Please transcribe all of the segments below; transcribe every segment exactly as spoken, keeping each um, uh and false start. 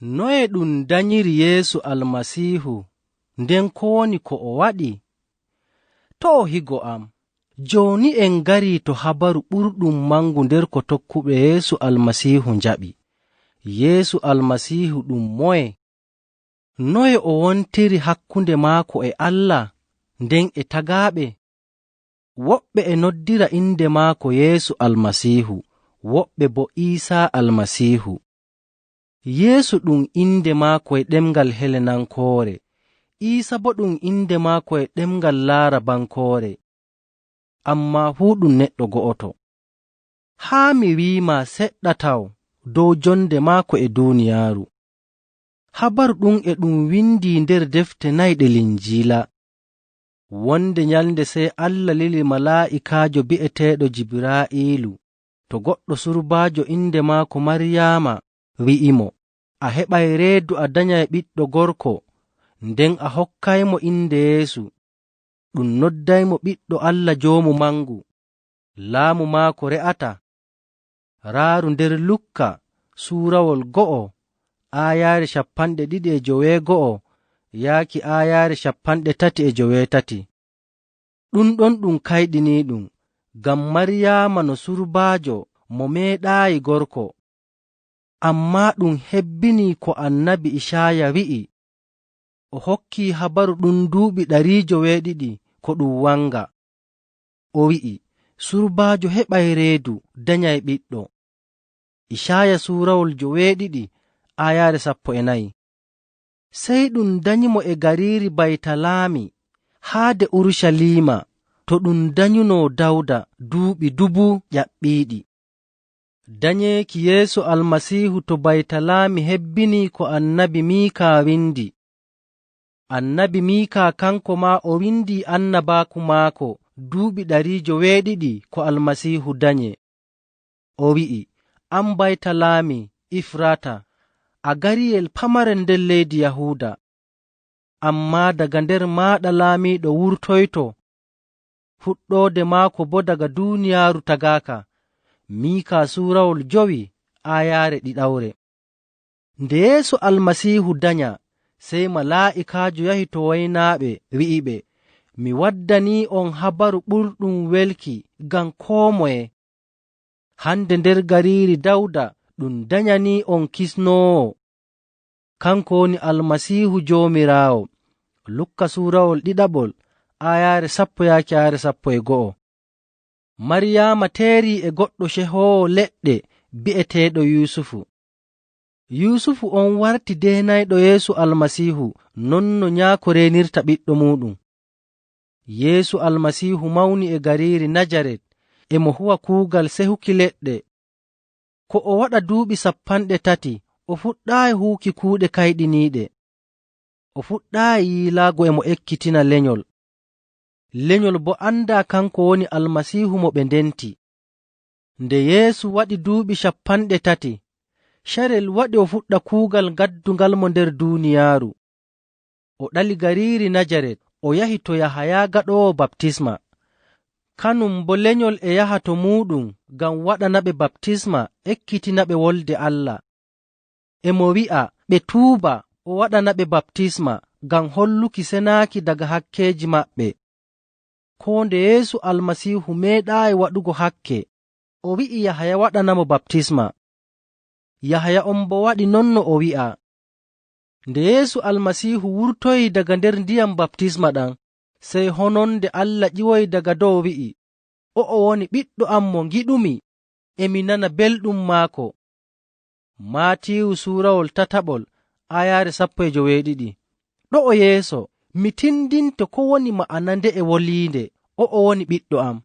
Noye ɗum danyiri Yeesu Almasiihu, nden ko woni ko o waɗi? To o higo am, jooni en ngarii to habaru ɓurɗum mangu nder ko tokkuɓe Yeesu Almasiihu njaɓi. Yeesu Almasiihu ɗum moye? Noye o wontiri hakkunde maako e Allah, nden e tagaaɓe? Woɓɓe e noddira innde maako Yeesu Almasiihu, woɓɓe bo Iisaa Almasiihu. Yeesu ɗum innde maako e ɗemngal Helenankoore, Iisa bo ɗum innde maako e ɗemngal Laarabankoore, ammaa fuu ɗum neɗɗo go'oto. Haa mi wi'i ma seɗɗa taw dow jonde maako e duuniyaaru. Habaru ɗum e ɗum windii nder defte nay ɗe Linjiila. Wonde nyalnde sey Allah lili malaa'ikaajo bi'eteeɗo Jibraa'iilu to goɗɗo surbaajo innde maako Maryaama, wi'imo, "A heɓay reedu a danyay ɓiɗɗo gorko, nden a hokkaymo innde Yeesu. Ɗum noddaymo ɓiɗɗo Allah Joomu mangu. Laamu maako re'ata." Raaru nder Lukka, suurawol go'o, aayaare cappanɗe ɗiɗi e joweego'o, yaaki aayaare cappanɗe tati e joweetati. Ɗum ɗon ɗum kayɗiniiɗum, ngam Maryaama no surbaajo mo meeɗaayi gorko. Ammaa ɗum hebbinii ko annabi Icaaya wi'i. O hokkii habaru ɗum duuɓi ɗariijo weeɗiɗi ko ɗum wanga. O wi'i, "Surbaajo heɓay reedu, danyay ɓiɗɗo." Icaaya suurawol joweeɗiɗi, aayaare sappo e nayi. Sey ɗum danyimo e gariiri Baytalaami, haade Urucaliima, to ɗum danyunoo Dawda duuɓi dubu ƴaɓɓiiɗi. Danyeeki Yeesu Almasiihu to Baytalaami hebbinii ko annabi Miika windi. Annabi Miika kanko maa o windii annabaaku maako duuɓi ɗariijo weeɗiɗi ko Almasiihu danye. O wi'i, "An Baytalaami Ifrata, a gariyel pamarel nder leydi Yahuuda. Ammaa daga nder maaɗa laamiiɗo wurtoyto, fuɗɗoode maako bo daga duuniyaaru tagaaka." Miika suurawol jowi, aayaare ɗiɗawre. Nde Yeesu Almasiihu danya, sey malaa'ikaajo yahi to waynaaɓe, wi'iɓe, "Mi waddanii on habaru ɓurɗum welki ngam koo moye. Hande nder gariiri Dawda ɗum danyanii on kisnoowo. Kanko woni Almasiihu Joomiraawo." Lukka suurawol ɗiɗaɓol, aayaare sappo yaaki aayaare sappo e go'o. Maryaama teerii e goɗɗo cehoowo leɗɗe bi'eteeɗo Yuusufu. Yuusufu on warti deenayɗo Yeesu Almasiihu, non no nyaako reenirta ɓiɗɗo muuɗum. Yeesu Almasiihu mawni e gariiri Najaret, e mo huwa kuugal sehuki leɗɗe. Ko o waɗa duuɓi sappanɗe tati, o fuɗɗaayi huuki kuuɗe kayɗiniiɗe. O fuɗɗaayi yiilaago e mo ekkitina lenyol. Lenyol bo andaa kanko woni Almasiihu mo ɓe ndenti. Nde Yeesu waɗi duuɓi cappanɗe tati, carel waɗi o fuɗɗa kuugal gaddungal mo nder duuniyaaru. O ɗali gariiri Najaret, o yahi to Yahaya gaɗoowo baptisma. Kanum bo lenyol e yaha to muuɗum ngam waɗanaɓe baptisma, ekkitinaɓe wolde Allah. E mo wi'a ɓe tuuba, o waɗanaɓe baptisma ngam holluki senaaki daga hakkeeji maɓɓe. Koo nde Yeesu Almasiihu meeɗaayi waɗugo hakke, o wi'i Yahaya waɗanamo baptisma. Yahaya on bo waɗi non no o wi'a. Nde Yeesu Almasiihu wurtoyi daga nder ndiyam baptisma ɗam, sey hononde Allah ƴiwoyi daga dow wi'i, "O'o woni ɓiɗɗo am mo ngiɗumi, e mi nana belɗum maako." Maatiyu suurawol tataɓol, aayaare sappo e joweeɗiɗi. Ɗo'o yeeso, mi tindinto ko woni ma'ana nde'e woliinde, "O'o woni ɓiɗɗo am."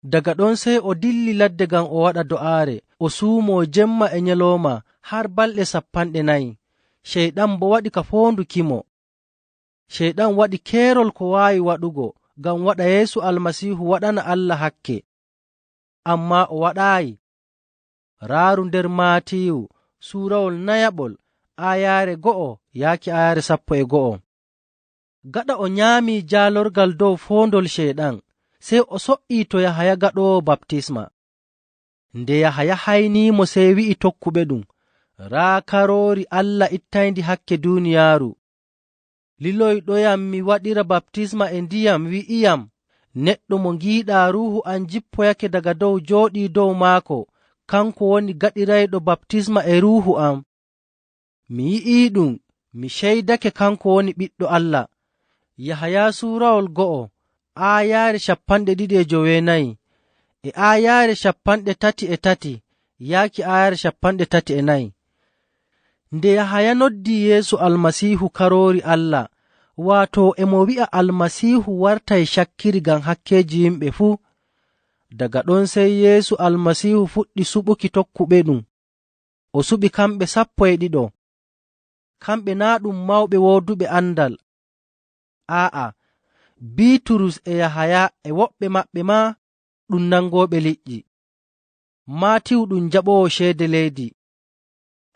Daga ɗon sey o dilli ladde ngam o waɗa do'aare, o suumoo jemma e nyalooma har balɗe sappanɗe nayi. Ceyɗan bo waɗi ka foondukimo. Ceyɗan waɗi keerol ko waawi waɗugo ngam waɗa Yeesu Almasiihu waɗana Allah hakke. Ammaa o waɗaayi. Raaru nder Maatiyu, suurawol nayaɓol, aayaare go'o yaaki aayaare sappo e go'o. Gaɗa o nyaamii jaalorgal dow foondol Ceyɗan, sey o so'ii to Yahaya gaɗoowo baptisma. Nde Yahaya haynii mo, sey wi'i tokkuɓe ɗum, Raa karoori Allah ittayndi hakke duuniyaaru. Liloyɗoyam mi waɗira baptisma e ndiyam wi'iyam, "Neɗɗo mo ngiiɗaa Ruuhu am jippoyake daga dow jooɗii dow maako, kanko woni gaɗirayɗo baptisma e Ruuhu am." Mi yi'ii ɗum, mi ceydake kanko woni Ɓiɗɗo Allah. Yahaya suurawol go'o, aayaare capanɗe ɗiɗi e joweenayi, e aayaare capanɗe tati e tati, yaaki aayaare capanɗe tati e nayi. Nde Yahaya noddi Yeesu Almasiihu karoori Allah, waato e mo wi'a Almasiihu wartay cakkiri ngam hakkeeji yimɓe fuu, daga ɗon sey Yeesu Almasiihu fuɗɗi suɓuki tokkuɓe ɗum. O suɓi kamɓe sappo e ɗiɗo. Kamɓe naa ɗum mawɓe wooduɓe anndal. Aa'a, Biiturus e Yahaya e woɓɓe maɓɓe maa ɗum nanngooɓe liƴƴi. Maatiyu ɗum jaɓoowo ceede leydi.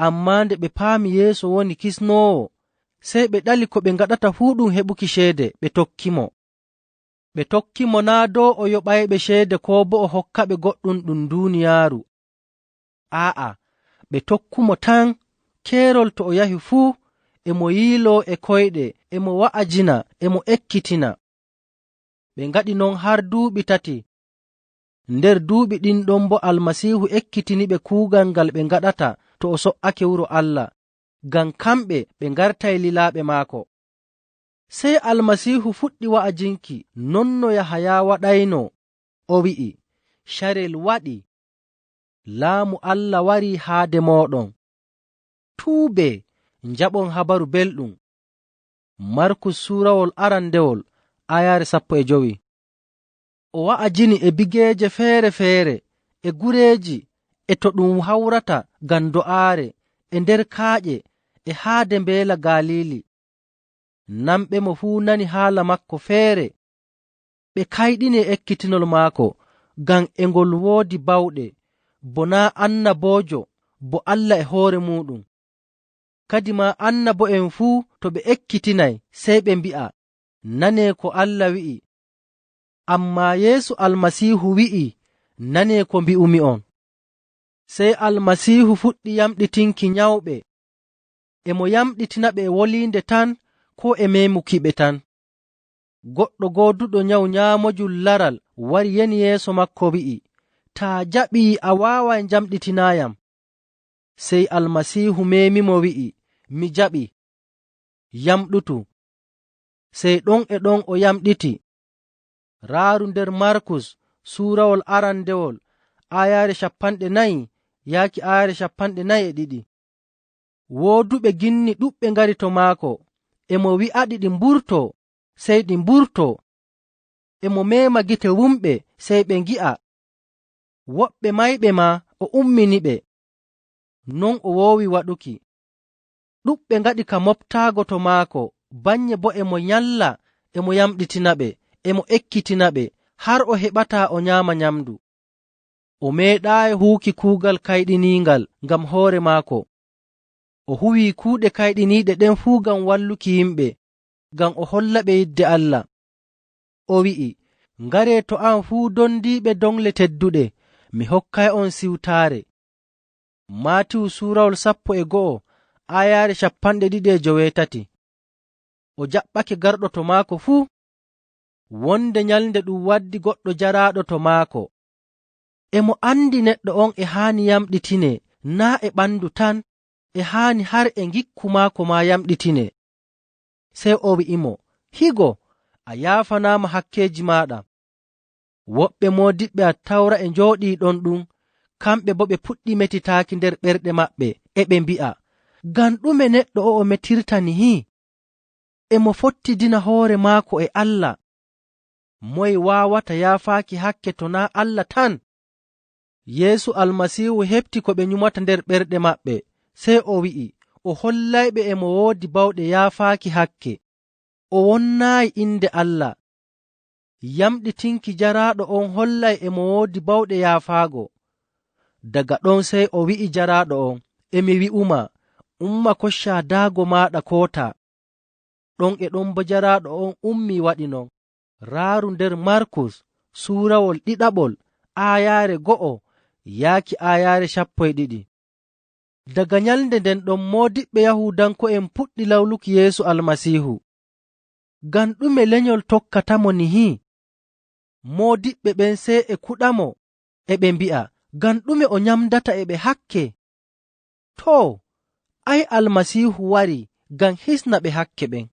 Ammaa nde ɓe paami Yeesu woni kisnoowo, sey ɓe ɗali ko ɓe ngaɗata fuu ɗum heɓuki ceede, ɓe tokkimo. Ɓe tokkimo naa dow o yoɓayɓe ceede koo boo o hokkaɓe goɗɗum ɗum duuniyaaru. Aa'a, ɓe tokkumo tan, keerol to o yahi fuu, e mo yiiloo e koyɗe, e mo wa'ajina, e mo ekkitina. Ɓe ngaɗi non har duuɓi tati. Nder duuɓi ɗin ɗon boo Almasiihu ekkitiniɓe kuugal ngal ɓe ngaɗata to o so'ake wuro Allah, ngam kamɓe ɓe ngartay lilaaɓe maako. Sey Almasiihu fuɗɗi wa'ajinki non no Yahaya waɗayno, o wi'i, "Carel waɗi. Laamu Allah warii haade mooɗon. Tuubee, njaɓon Habaru Belɗum." Markus suurawol arandewol, aayaare sappo e jowi. O wa'ajini e bigeeje feere-feere, e gureeji, e to ɗum hawrata ngam do'aare, e nder kaaƴe, e haade mbeela Galiili. Nanɓe mo fuu nani haala maako feere. Ɓe kayɗini e ekkitinol maako, ngam e ngol woodi bawɗe, bo naa annaboojo, bo Allah e hoore muuɗum. Kadimaa annabo'en fuu to ɓe ekkitinay, sey ɓe mbi'a, "Nanee ko Allah wi'i." Ammaa Yeesu Almasiihu wi'i, "Nanee ko mbi'umi'on." Sey Almasiihu fuɗɗi yamɗitinki nyawɓe. E mo yamɗitinaɓe e woliinde tan, koo e meemukiɓe tan. Goɗɗo gooduɗo nyaw nyaamojum laral wari yani yeeso maako wi'i, "Taa jaɓii a waaway njamɗitinaayam." Sey Almasiihu meemimo wi'i, "Mi jaɓi. Yamɗutu." Sey ɗon e ɗon o yamɗiti. Raaru nder Markus, suurawol arandewol, aayaare capanɗe nayi, yaaki aayaare capanɗe nayi e ɗiɗi. Wooduɓe ginni ɗuɗɓe ngari to maako, e mo wi'aɗi ɗi mburtoo, sey ɗi mburtoo. E mo meema gite wumɓe, sey ɓe ngi'a. Woɓɓe mayɓe maa o umminiɓe. Non o woowi waɗuki. Ɗuɗɓe ngaɗi ka moftaago to maako, bannye boo e mo nyalla, e mo yamɗitinaɓe, e mo ekkitinaɓe, har o heɓataa o nyaama nyamndu. O meeɗaayi huuki kuugal kayɗiniingal ngam hoore maako. O huwii kuuɗe kayɗiniiɗe ɗen fuu ngam walluki yimɓe, ngam o hollaɓe yidde Allah. O wi'i, "Ngaree to am fuu dondiiɓe doŋle tedduɗe, mi hokkay'on siwtaare." Maatiyu suurawol sappo e go'o, aayaare capanɗe ɗiɗi e joweetati. O jaɓɓake garɗo to maako fuu. Wonde nyalnde ɗum waddi goɗɗo jaraaɗo to maako. E mo anndi neɗɗo on e haani yamɗitinee, naa e ɓandu tan, e haani har e ngikku maako maa yamɗitinee. Sey o wi'imo, "Higo, a yaafanaama hakkeeji maaɗa." Woɓɓe moodiɓɓe Attawra e njooɗii ɗon ɗum, kamɓe boo ɓe puɗɗi metitaaki nder ɓerɗe maɓɓe, e ɓe mbi'a, "Ngam ɗume neɗɗo o'o metirta nihi? E mo fottidina hoore maako e Allah. Moye waawata yaafaaki hakke to naa Allah tan?" Yeesu Almasiihu heɓti ko ɓe nyumata nder ɓerɗe maɓɓe, sey o wi'i, o hollayɓe e mo woodi bawɗe yaafaaki hakke. O wonnaayi innde Allah. Yamɗitinki jaraaɗo on hollay e mo woodi bawɗe yaafaago. Daga ɗon sey o wi'i jaraaɗo on, "E mi wi'uma, umma koccaa daago maaɗa kootaa." Ɗon e ɗon boo jaraaɗo on ummii waɗi non. Raaru nder Markus, suurawol ɗiɗaɓol, aayaare go'o, yaaki aayaare sappo e ɗiɗi. Daga nyalnde nden ɗon, moodiɓɓe Yahuudanko'en puɗɗi lawluki Yeesu Almasiihu. Ngam ɗume lenyol tokkata mo nihi? Moodiɓɓe ɓen sey e kuɗa mo, e ɓe mbi'a, "Ngam ɗume o nyamdata e ɓe hakke?" Too, ay Almasiihu wari ngam hisna ɓe hakke ɓen.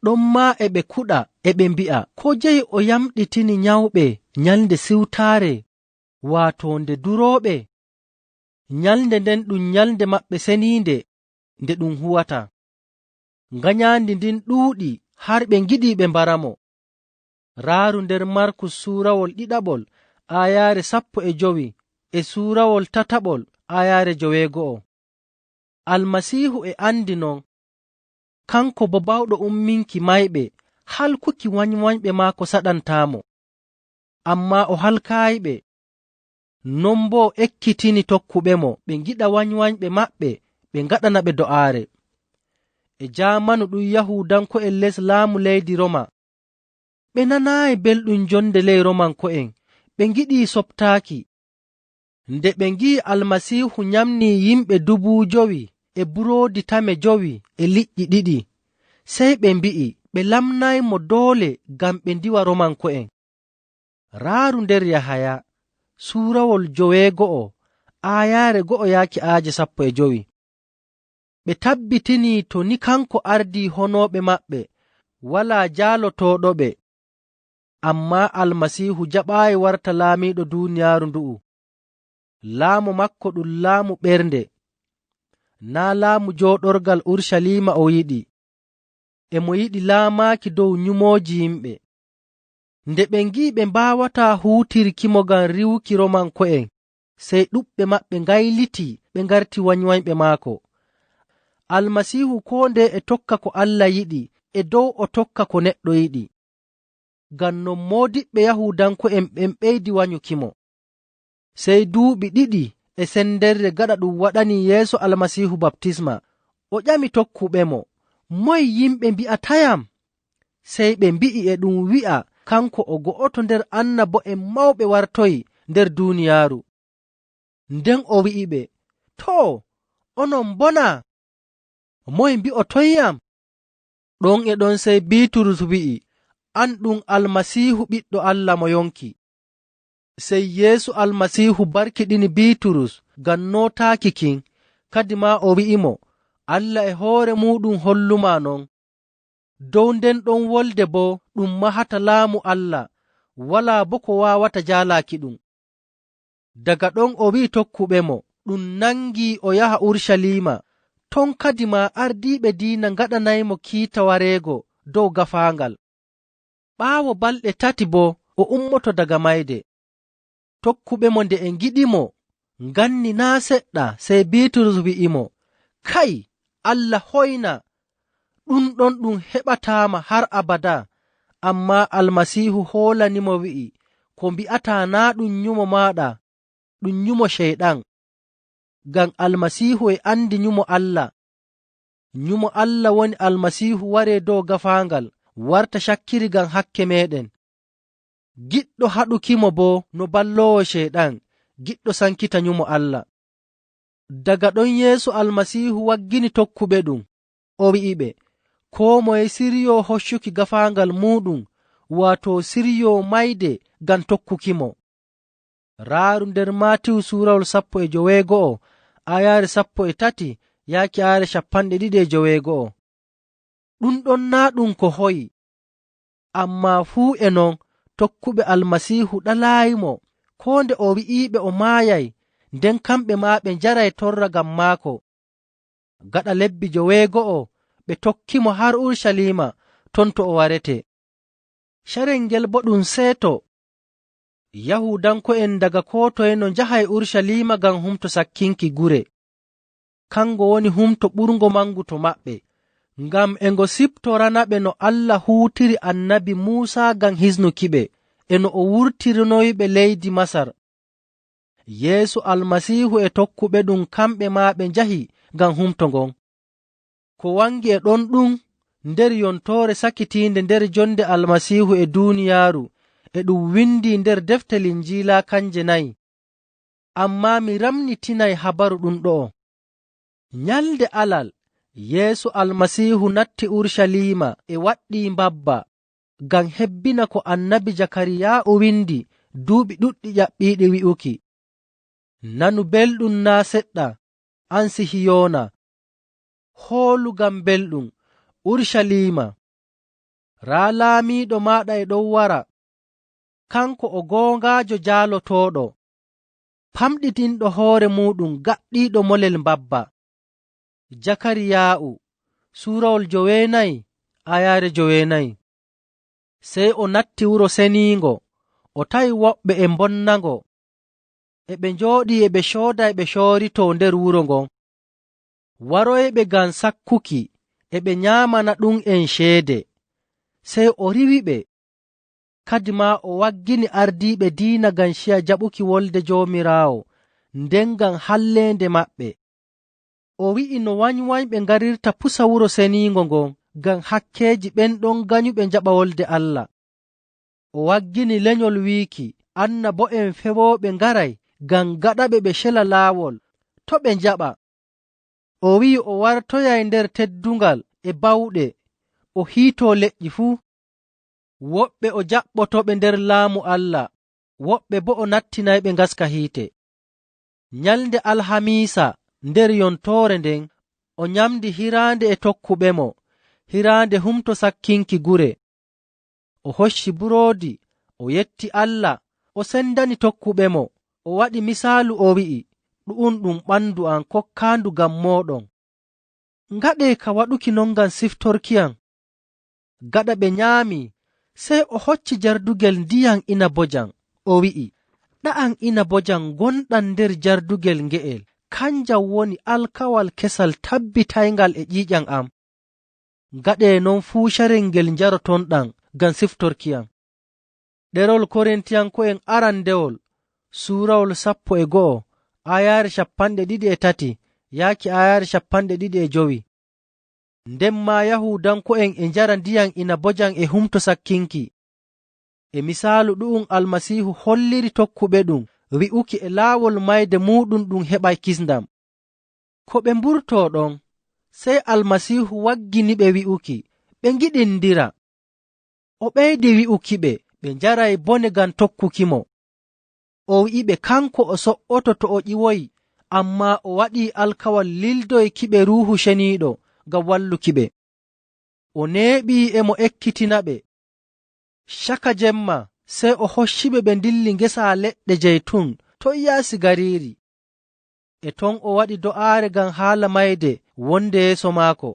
Ɗon maa e ɓe kuɗa, e ɓe mbi'a, "Ko jeyi o yamɗitini nyawɓe nyalnde siwtaare, waato nde durooɓe?" Nyalnde nden ɗum nyalnde maɓɓe seniinde nde ɗum huwata. Nganyaandi ndin ɗuuɗi har ɓe ngiɗi ɓe mbara mo. Raaru nder Markus suurawol ɗiɗaɓol, aayaare sappo e jowi, e suurawol tataɓol, aayaare joweego'o. Almasiihu e andi non, kanko bo bawɗo umminki mayɓe, halkuki wanywanyɓe maako saɗantaa mo. Ammaa o halkaayi ɓe. Non boo o ekkitini tokkuɓe mo ɓe ngiɗa wanywanyɓe maɓɓe, ɓe ngaɗana ɓe do'aare. E jaamanu ɗum Yahuudanko'en les laamu leydi Roma. Ɓe nanaayi belɗum jonde ley Romanko'en, ɓe ngiɗi soɓtaaki. Nde ɓe ngi'i Almasiihu nyamni yimɓe dubu jowi e buroodi tame jowi e liƴƴi ɗiɗi, sey ɓe mbi'i ɓe lamnay mo doole ngam ɓe ndiwa Romanko'en. Raaru nder Yahaya, suurawol joweego'o, aayaare go'o yaaki aaje sappo e jowi. Ɓe tabbitini to ni kanko ardii honooɓe maɓɓe, walaa jaalotooɗo ɓe. Ammaa Almasiihu jaɓaayi warta laamiiɗo duuniyaaru ndu'u. Laamu maako ɗum laamu ɓernde, naa laamu jooɗorgal Urucaliima o yiɗi. E mo yiɗi laamaaki dow nyumooji yimɓe. Nde ɓe ngi'i ɓe mbaawataa huutirki mo ngam riiwuki Romanko'en, sey ɗuɗɓe maɓɓe ngayliti ɓe ngarti wanywanyɓe maako. Almasiihu koo ndeye e tokka ko Allah yiɗi e dow o tokka ko neɗɗo yiɗi. Ngam non moodiɓɓe Yahuudanko'en ɓen ɓeydi wanyuki mo. Sey duuɓi ɗiɗi e sendere gaɗa ɗum waɗani Yeesu Almasiihu baptisma, o ƴami tokkuɓe mo, "Moye yimɓe mbi'atayam?" Sey ɓe mbi'i e ɗum wi'a kanko o go'oto nder annabo'en mawɓe wartoyi nder duuniyaaru. Nden o wi'iɓe, "Too, onon boo na, moye mbi'otoyyam?" Ɗon e ɗon sey Biiturus wi'i, "An ɗum Almasiihu Ɓiɗɗo Allah mo yonki." Sey Yeesu Almasiihu barkiɗini Biiturus ngam nootaaki kin, kadimaa o wi'imo, "Allah e hoore muuɗum hollumaa non." Dow nden ɗon wolde boo ɗum mahata laamu Allah, walaa boo ko waawata jaalaaki ɗum. Daga ɗon o wi'i tokkuɓemo ɗum nangii o yaha Urucaliima, ton kadimaa ardiiɓe diina ngaɗanaymo kiita wareego dow gaafaangal. Ɓaawo balɗe tati boo o ummoto daga mayde. Tokkuɓemo nde e ngiɗimo, nganni naa' seɗɗa, sey Biiturus wi'imo, "Kay, Allah hoyna! Ɗum ɗon ɗum heɓataama har abadaa." Ammaa Almasiihu hoolanimo wi'i, "Ko mbi'ataa naa' ɗum nyumo maaɗa, ɗum nyumo Ceyɗan. Ngam Almasiihu e andi nyumo Allah. Nyumo Allah woni Almasiihu waree dow gaafaangal, warta cakkiri ngam hakke meeɗen. Giɗɗo haɗukimo boo no balloowo Ceyɗan, giɗɗo sankita nyumo Allah." Daga ɗon Yeesu Almasiihu waggini tokkuɓe ɗum, o wi'iɓe, "Koo moye siryoo hoccuki gaafaangal muuɗum, waato siryoo mayde ngam tokkukimo." Raaru nder Maatiyu suurawol sappo e joweego'o, aayaare sappo e tati yaaki aayaare cappanɗe ɗiɗi e joweego'o. Ɗum ɗon naa' ɗum ko hoyi. Ammaa fuu e non, tokkuɓe Almasiihu ɗalaayimo, koo nde o wi'iiɓe o maayay, nden kamɓe maa ɓe njaray torra ngam maako. Gaɗa lebbi joweego'o, ɓe tokkimo har Urucaliima, ton to o warete. Carel ngel boo ɗum seeto. Yahuudanko'en daga koo toye no njahay Urucaliima ngam humto sakkinki gure. Kango woni humto ɓurngo mangu to maɓɓe, ngam e ngo siftoranaɓe no Allah huutiri annabi Muusa ngam hisnukiɓe, e no o wurtirinoyiɓe leydi Masar. Yeesu Almasiihu e tokkuɓe ɗum kamɓe maa ɓe njahi ngam humto ngon. Ko wangi e ɗon ɗum, nder yontoore sakitiinde nder jonde Almasiihu e duuniyaaru, e ɗum windi nder defte Linjiila kanje nayi. Ammaa mi ramnitinay habaru ɗum ɗo'o. Nyalnde alal, Yeesu Almasiihu natti Urucaliima e waɗɗii mbabba, ngam hebbina ko annabi Jakariyaahu winndi duuɓi ɗuɗɗi ƴaɓɓiiɗi wi'uki, "Nanu belɗum naa' seɗɗa, an Sihiyoona! Hoolu ngam belɗum, Urucaliima! Raa laamiiɗo maaɗa e ɗon wara, kanko o goongaajo jaalotooɗo, pamɗitinɗo hoore muuɗum gaɗɗiiɗo molel mbabba." Jakariyaahu, suurawol joweenayi, aayaare joweenayi. Sey o natti Wuro Seniingo, o tawi woɓɓe e mbonnango. E ɓe njooɗii e ɓe cooda e ɓe cooritoo nder wuro ngon. Waroyɓe ngam sakkuki e ɓe nyaamana ɗum'en ceede. Sey o riiwiɓe. Kadimaa o waggini ardiiɓe diina ngam ciya jaɓuki wolde Joomiraawo, nden ngam halleende maɓɓe. O wi'i no wanywanyɓe ngarirta pusa Wuro Seniingo ngon ngam hakkeeji ɓen ɗon ganyuɓe njaɓa wolde Allah. O waggini lenyol wiiki, annabo'en fewooɓe ngaray ngam gaɗaɓe ɓe cela laawol, to' ɓe njaɓa. O wi'i o wartoyay nder teddungal e bawɗe, o hiitoo leƴƴi fuu. Woɓɓe o jaɓɓotooɓe nder laamu Allah, woɓɓe boo o nattinayɓe ngaska hiite. Nyalnde Alhamiisa nder yontoore nden, o nyamndi hiraande e tokkuɓemo, hiraande Humto Sakkinki Gure. O hocci buroodi, o yetti Allah, o sendani tokkuɓemo, o waɗi misaalu, o wi'i, "Ɗu'um ɗum ɓandu am kokkaandu ngam mooɗon. Ngaɗee ka waɗuki non ngam siftorkiyam." Gaɗa ɓe nyaamii, sey o hocci jardugel ndiyam inabojam, o wi'i, "Ɗa'am inabojam ngonɗam nder jardugel nge'el, kanjam woni alkawal kesal tabbitayngal e ƴiiƴam am. Ngaɗee non fuu carel ngel njarotonɗam ngam siftorkiyam." Ɗerol Korintiyanko'en arandewol, suurawol sappo e go'o, aayaare cappanɗe ɗiɗi e tati yaaki aayaare cappanɗe ɗiɗi e jowi. Nden maa Yahuudanko'en e njara ndiyam inabojam e Humto Sakkinki. E misaalu ɗu'um Almasiihu holliri tokkuɓeɗum wi'uki e laawol mayde muuɗum ɗum heɓay kisndam. Ko ɓe mburtoo ɗon, sey Almasiihu wagginiɓe wi'uki ɓe ngiɗindira. O ɓeydi wi'ukiɓe ɓe njaray bone ngam tokkukimo. O wi'iɓe kanko o so'oto to o ƴiwoyi, ammaa o waɗii alkawal lildoykiɓe Ruuhu Ceniiɗo ngam wallukiɓe. O neeɓii e mo ekkitinaɓe. Caka jemma, sey o hocciɓe ɓe ndilli ngesa leɗɗe jeytun ton yaasi gariiri. E ton o waɗi do'aare ngam haala mayde wonde yeeso maako.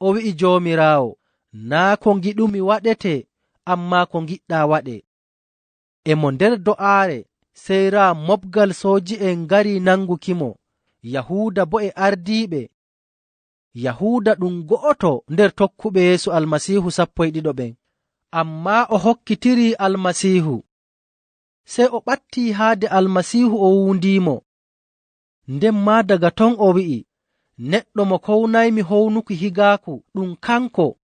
O wi'i, "Joomiraawo, naa' ko ngiɗumi waɗete, ammaa ko ngiɗɗaa waɗee." E mo nder do'aare, sey raa mobgal sooji'en ngarii nangukimo, Yahuuda boo e ardiiɓe. Yahuuda ɗum go'oto nder tokkuɓe Yeesu Almasiihu sappo e ɗiɗo ɓen, ammaa o hokkitirii Almasiihu. Sey o ɓattii haade Almasiihu o wuundiimo. Nden maa daga ton o wi'i, "Neɗɗo mo kownaymi hownuki higaaku, ɗum kanko.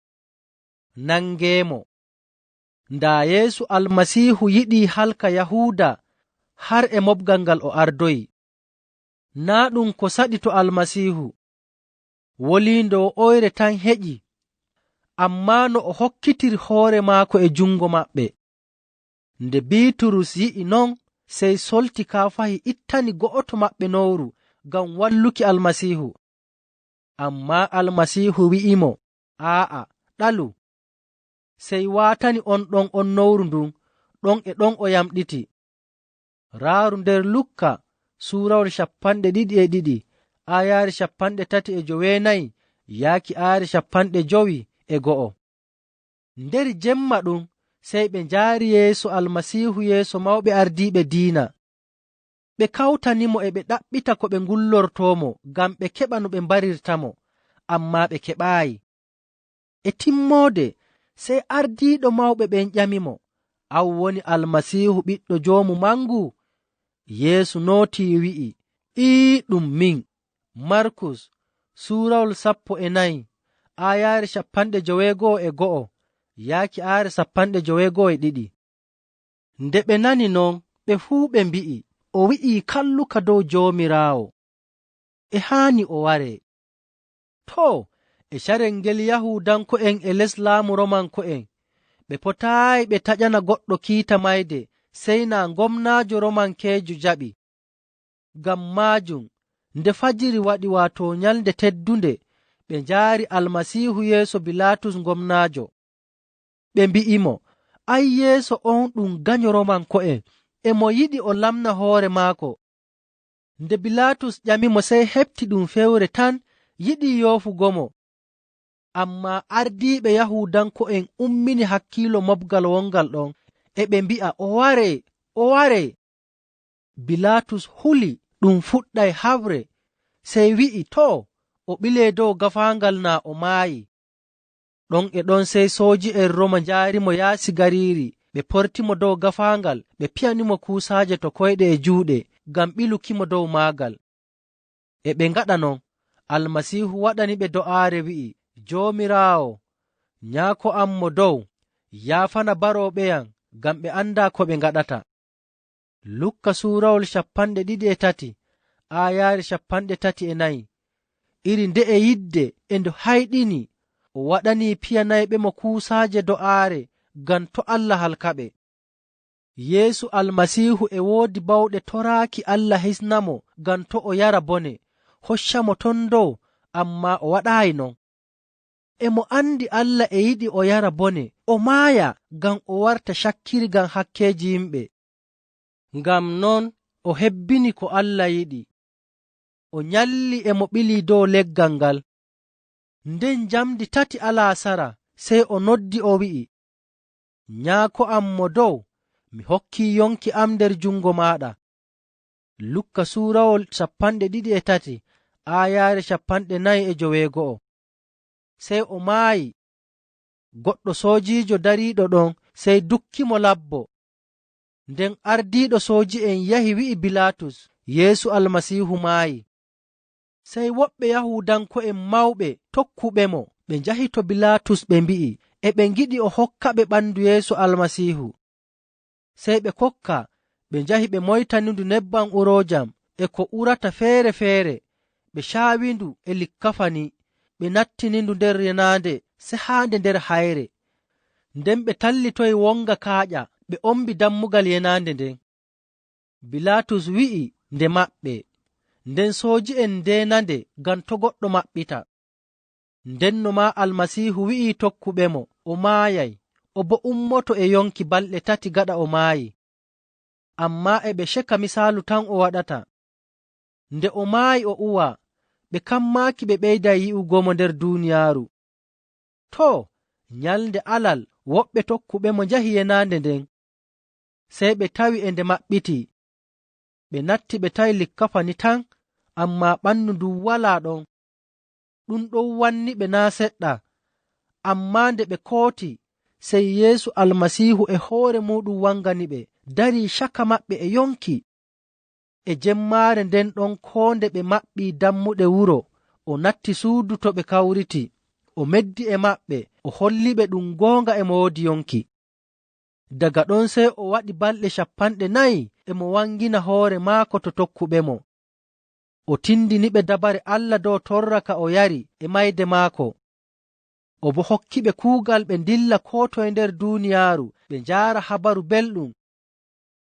Nangeemo." Ndaa Yeesu Almasiihu yiɗii halka Yahuuda har e mobgal ngal o ardoyi. Naa' ɗum ko saɗi to Almasiihu. Woliinde wo'oyre tan heƴi, ammaa no o hokkitiri hoore maako e jungo maɓɓe. Nde Biiturus yi'i non, sey solti kaafahi ittani go'oto maɓɓe nowru ngam walluki Almasiihu. Ammaa Almasiihu wi'imo, "Aa'a, ɗalu." Sey waatani on ɗon on nowru ndun, ɗon e ɗon o yamɗiti. Raaru nder Lukka, suurawol cappanɗe ɗiɗi e ɗiɗi, aayaare cappanɗe tati e joweenayi yaaki aayaare cappanɗe jowi e go'o. Nder jemma ɗum, sey ɓe njaari Yeesu Almasiihu yeeso mawɓe ardiiɓe diina. Ɓe kawtanimo e ɓe ɗaɓɓita ko ɓe ngullortoomo ngam ɓe keɓa no ɓe mbarirtamo, ammaa ɓe keɓaayi. E timmoode, sey ardiiɗo mawɓe ɓen ƴamimo, "An woni Almasiihu ɓiɗɗo Joomu mangu?" Yeesu nootii wi'i, "Ii, ɗum min." Markus, suurawol sappo e nayi, aayaare cappanɗe joweego'o e go'o yaaki aayaare sappanɗe joweego'o e ɗiɗi. Nde ɓe nani non, ɓe fuu ɓe mbi'i, "O wi'ii kalluka dow Joomiraawo." e haani o waree. Too, e carel ngel Yahuudanko'en e les laamu Roomanko'en, ɓe potaayi ɓe taƴana goɗɗo kiita mayde, sey naa ngomnaajo Roomankeejo jaɓi. Ngam maajum, nde fajiri waɗi, waato nyalnde teddunde, ɓe njaari Almasiihu yeeso Bilaatus ngomnaajo. Ɓe mbi'imo, "Ay, yeeso on ɗum ganyo Roomanko'en, e mo yiɗi o lamna hoore maako." Nde Bilaatus ƴamimo, sey heɓti ɗum fewre tan, yiɗi yoofugomo. Ammaa ardiiɓe Yahuudanko'en ummini hakkiilo moɓgal wongal ɗon, e ɓe mbi'a, "O waree, o waree!" Bilaatus huli ɗum fuɗɗay haɓre, sey wi'i, "Too, o ɓilee dow gafaaŋgal naa o maayi." Ɗon e ɗon sey sooji'en Roma njaarimo yaasi gariiri, ɓe portimo dow gafaaŋgal, ɓe piyanimo kuusaaje to koyɗe e juuɗe ngam ɓilukimo dow maagal. E ɓe ngaɗa non, Almasiihu waɗaniɓe do'aare wi'i, "Joomiraawo, Nyaako am Mo Dow, yaafana barooɓeyam ngam ɓe anndaa ko ɓe ngaɗata." Lukka suurawol cappanɗe ɗiɗi e tati, aayaare cappanɗe tati e nayi. Iri nde'e yidde e ndo hayɗini, o waɗanii piyanayɓemo kuusaaje do'aare ngam to' Allah halkaɓe. Yeesu Almasiihu e woodi bawɗe toraaki Allah hisnamo ngam to' o yara bone, hoccamo ton dow, ammaa o waɗaayi non. E mo anndi Allah e yiɗi o yara bone, o maaya ngam o warta cakkiri ngam hakkeeji yimɓe. Ngam non o hebbini ko Allah yiɗi. O nyalli e mo ɓili dow leggal ngal. Nden njamndi tati alaasara, sey o noddi o wi'i, "Nyaako am Mo Dow, mi hokkii yonki am nder junngo maaɗa." Lukka suurawol cappanɗe ɗiɗi e tati, aayaare cappanɗe nayi e joweego'o. Sey o maayi. Goɗɗo soojiijo dariiɗo ɗon, sey dukkimo labbo. Nden ardiiɗo sooji'en yahi wi'i Bilaatus, "Yeesu Almasiihu maayi." Sey woɓɓe Yahuudanko'en mawɓe tokkuɓemo ɓe njahi to Bilaatus ɓe mbi'i, e ɓe ngiɗi o hokkaɓe ɓandu Yeesu Almasiihu. Sey ɓe kokka, ɓe njahi ɓe moytani ndu nebbam uroojam e ko urata feere-feere, ɓe caawi ndu e likkafani, ɓe nattini ndu nder yenaande sehaande nder hayre. Nden ɓe tallitoyi wonga kaaƴa, ɓe ombi dammugal yenaande nden. Bilaatus wi'i nde maɓɓe, nden sooji'en ndeena nde ngam to' goɗɗo maɓɓita. Ndenno maa Almasiihu wi'i tokkuɓemo, o maayay, o boo ummoto e yonki balɗe tati gaɗa o maayi. Ammaa e ɓe ceka misaalu tan o waɗata. Nde o maayi o uwaa, ɓe kammaaki ɓe ɓeyday yi'ugomo nder duuniyaaru. Too, nyalnde alal woɓɓe tokkuɓemo njahi yenaande nden. Sey ɓe tawi e nde maɓɓitii. Ɓe natti ɓe tawi likkafani tan, ammaa ɓandu ndun walaa ɗon. Ɗum ɗon wanniɓe naa' seɗɗa. Ammaa nde ɓe kooti, sey Yeesu Almasiihu e hoore muuɗum wanganiɓe, darii caka maɓɓe e yonki. E jemmaare nden ɗon, koo nde ɓe maɓɓii dammuɗe wuro, o natti suudu to ɓe kawriti, o meddi e maɓɓe, o holliɓe ɗum goonga e mo woodi yonki. Daga ɗon sey o waɗi balɗe cappanɗe nayi e mo wangina hoore maako to tokkuɓemo. O tindiniɓe dabare Allah dow torra ka o yari e mayde maako. O boo hokkiɓe kuugal ɓe ndilla koo toye nder duuniyaaru ɓe njaara Habaru Belɗum.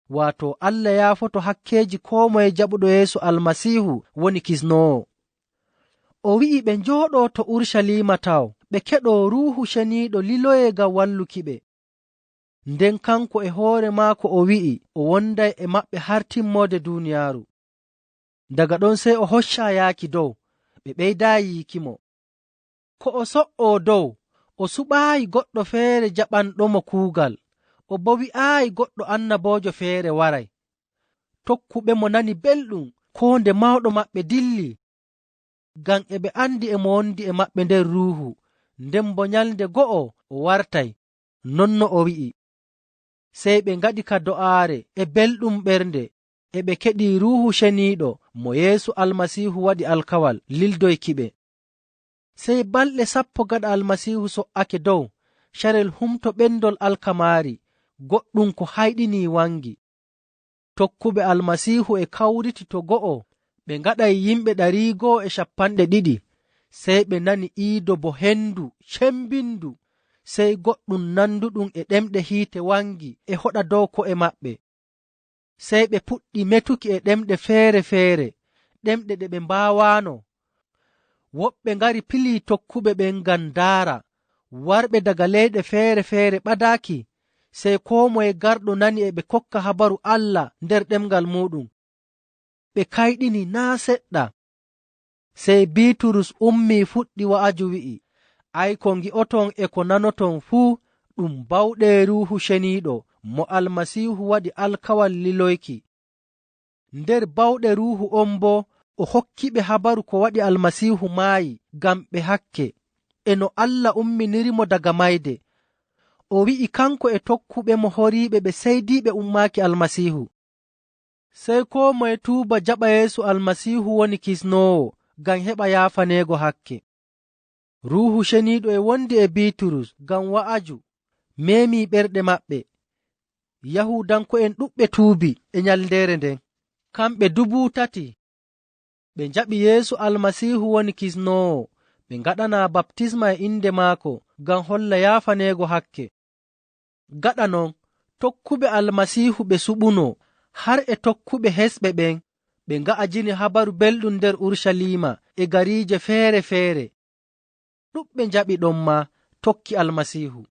Waato Allah yaafoto hakkeeji koo moye jaɓuɗo Yeesu Almasiihu woni kisnoowo. O wi'i ɓe njooɗoo to Urucaliima tawo, ɓe keɗoo Ruuhu Ceniiɗo liloyee ngam wallukiɓe. Nden kanko e hoore maako o wi'i o wonday e maɓɓe har timmoode duuniyaaru. Daga ɗon sey o hoccaa yaaki dow, ɓe ɓeydaayi yiikimo. Ko o so'oo dow, o suɓaayi goɗɗo feere jaɓanɗomo kuugal, o boo wi'aayi goɗɗo annaboojo feere waray. Tokkuɓemo nani belɗum koo nde mawɗo maɓɓe dilli, ngam e ɓe andi e mo wondi e maɓɓe nder Ruuhu, nden boo nyalnde go'o o wartay, non no o wi'i. Sey ɓe ngaɗi ka do'aare e belɗum ɓernde, e ɓe keɗii Ruuhu Ceniiɗo mo Yeesu Almasiihu waɗi alkawal lildoykiɓe. Sey balɗe sappo gaɗa Almasiihu so'ake dow, carel humto ɓendol alkamaari, goɗɗum ko hayɗinii wangi. Tokkuɓe Almasiihu e kawriti to go'o, Ɓe ngaɗay yimɓe ɗari go'o e cappanɗe ɗiɗi. Sey ɓe nani iido bo hendu cembindu, sey goɗɗum nanduɗum e ɗemɗe hiite wangi e hoɗa dow ko'e maɓɓe. Sey ɓe puɗɗi metuki e ɗemɗe feere-feere, ɗemɗe ɗe ɓe mbaawaano. Woɓɓe ngari pilii tokkuɓe ɓen ngam ndaara. Warɓe daga leyɗe feere-feere ɓadaaki, sey koo moye garɗo nani e ɓe kokka habaru Allah nder ɗemngal muuɗum. Ɓe kayɗini naa' seɗɗa. Sey Biiturus ummii fuɗɗi wa'aju wi'i, "Ay ko ngi'oton e ko nanoton fuu ɗum bawɗe Ruuhu Ceniiɗo mo Almasiihu waɗi alkawal liloyki. Nder bawɗe Ruuhu on boo o hokkiɓe habaru ko waɗi Almasiihu maayi ngam ɓe hakke, e no Allah umminirimo daga mayde. O wi'i kanko e tokkuɓemo horiiɓe ɓe seydiiɓe ummaaki Almasiihu." Sey koo moye tuuba jaɓa Yeesu Almasiihu woni Kisnoowo ngam heɓa yaafaneego hakke. Ruuhu Ceniiɗo e wondi e Biiturus ngam wa'aju, meemii ɓerɗe maɓɓe. Yahuudanko'en ɗuɗɓe tuubi e nyalndeere nden, kamɓe dubu tati. Ɓe njaɓi Yeesu Almasiihu woni Kisnoowo, ɓe ngaɗanaa baptisma e inde maako ngam holla yaafaneego hakke. Gaɗa non, tokkuɓe Almasiihu ɓe suɓunoo, har e tokkuɓe hesɓe ɓen, ɓe nga'ajini Habaru Belɗum nder Urucaliima e gariije feere-feere. Ɗuɗɓe njaɓi ɗon maa tokki Almasiihu.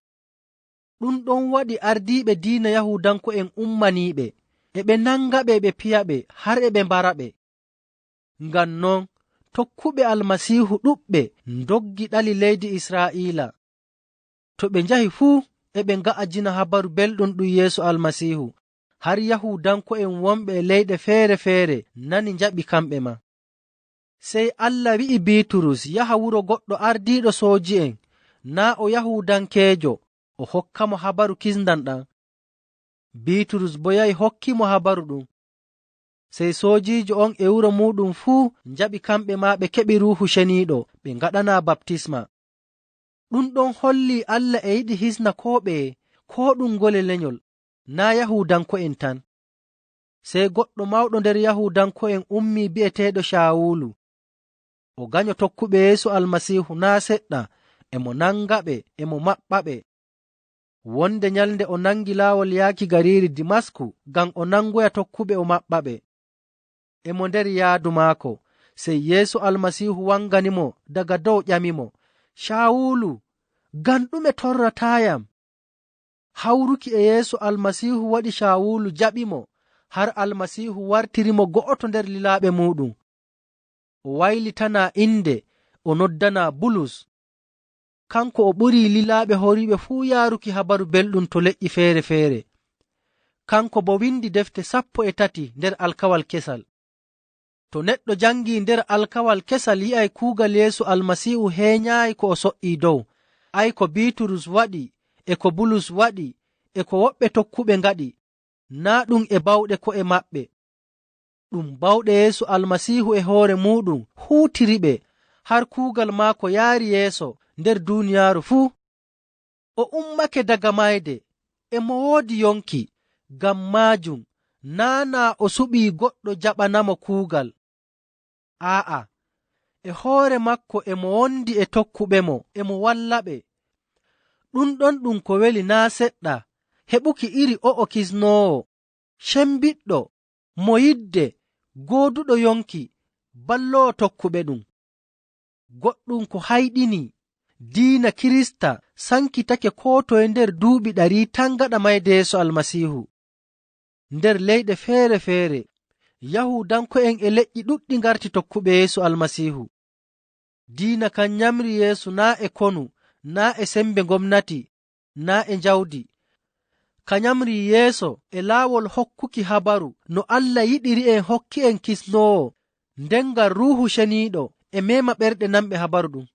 Ɗum ɗon waɗi ardiiɓe diina Yahuudanko'en ummaniiɓe, e ɓe nangaɓe, e ɓe piyaɓe, har e ɓe mbaraɓe. Ngam non, tokkuɓe Almasiihu ɗuɗɓe ndoggi ɗali leydi Israa'iila. To ɓe njahi fuu, e ɓe nga'ajina Habaru Belɗum ɗum Yeesu Almasiihu, har Yahuudanko'en wonɓe e leyɗe feere-feere nani njaɓi kamɓe maa. Sey Allah wi'i Biiturus yaha wuro goɗɗo ardiiɗo sooji'en, naa o Yahuudankeejo, o hokkamo Habaru Kisndam ɗam. Biiturus boo yahi hokkimo habaru ɗum. Sey soojiijo on e wuro muuɗum fuu njaɓi kamɓe maa ɓe keɓi Ruuhu Ceniiɗo, ɓe ngaɗanaa baptisma. Ɗum ɗon hollii Allah e yiɗi hisna koo ɓeye, koo ɗum ngole lenyol, naa' Yahuudanko'en tan. Sey goɗɗo mawɗo nder Yahuudanko'en ummii bi'eteeɗo Caawulu. O ganyo tokkuɓe Yeesu Almasiihu naa' seɗɗa, e mo nangaɓe, e mo maɓɓaɓe. Wonde nyalnde o nangi laawol yaaki gariiri Dimasku ngam o nangoya tokkuɓe o maɓɓaɓe. E mo nder yaadu maako, sey Yeesu Almasiihu wanganimo daga dow ƴamimo, "Caawulu, ngam ɗume torrataayam?" Hawruki e Yeesu Almasiihu waɗi Caawulu jaɓimo, har Almasiihu wartirimo go'oto nder lilaaɓe muuɗum. O waylitanaa inde, o noddanaa Bulus. Kanko o ɓurii lilaaɓe horiiɓe fuu yaaruki Habaru Belɗum to leƴƴi feere-feere. Kanko boo windi defte sappo e tati nder Alkawal Kesal. To neɗɗo jangii nder Alkawal Kesal, yi'ay kuugal Yeesu Almasiihu heenyaayi ko o so'ii dow, ay ko Biiturus waɗi, e ko Bulus waɗi, e ko woɓɓe tokkuɓe ngaɗi, naa' ɗum e bawɗe ko'e maɓɓe. Ɗum bawɗe Yeesu Almasiihu e hoore muuɗum huutiriɓe, har kuugal maako yaari yeeso nder duuniyaaru fuu. O ummake daga mayde, e mo woodi yonki, ngam maajum naanaa o suɓii goɗɗo jaɓanamo kuugal. Aa'a, e hoore maako e mo wondi e tokkuɓemo, e mo wallaɓe. Ɗum ɗon ɗum ko weli naa' seɗɗa, heɓuki iri o'o kisnoowo, cembiɗɗo, mo yidde, gooduɗo yonki, balloowo tokkuɓe ɗum. Goɗɗum ko hayɗinii, diina Kirista sankitake koo toye nder duuɓi ɗari tan gaɗa mayde Yeesu Almasiihu. Nder leyɗe feere-feere, Yahuudanko'en e leƴƴi ɗuɗɗi ngarti tokkuɓe Yeesu Almasiihu. Diina kan nyamri Yeesu naa' e konu, naa' e sembe gomnati, naa' e njawdi. Ka nyamri Yeesu e laawol hokkuki habaru no Allah yiɗiri en, hokki en kisnoowo, nden ngal Ruuhu Ceniiɗo e meema ɓerɗe nanɓe habaru ɗum.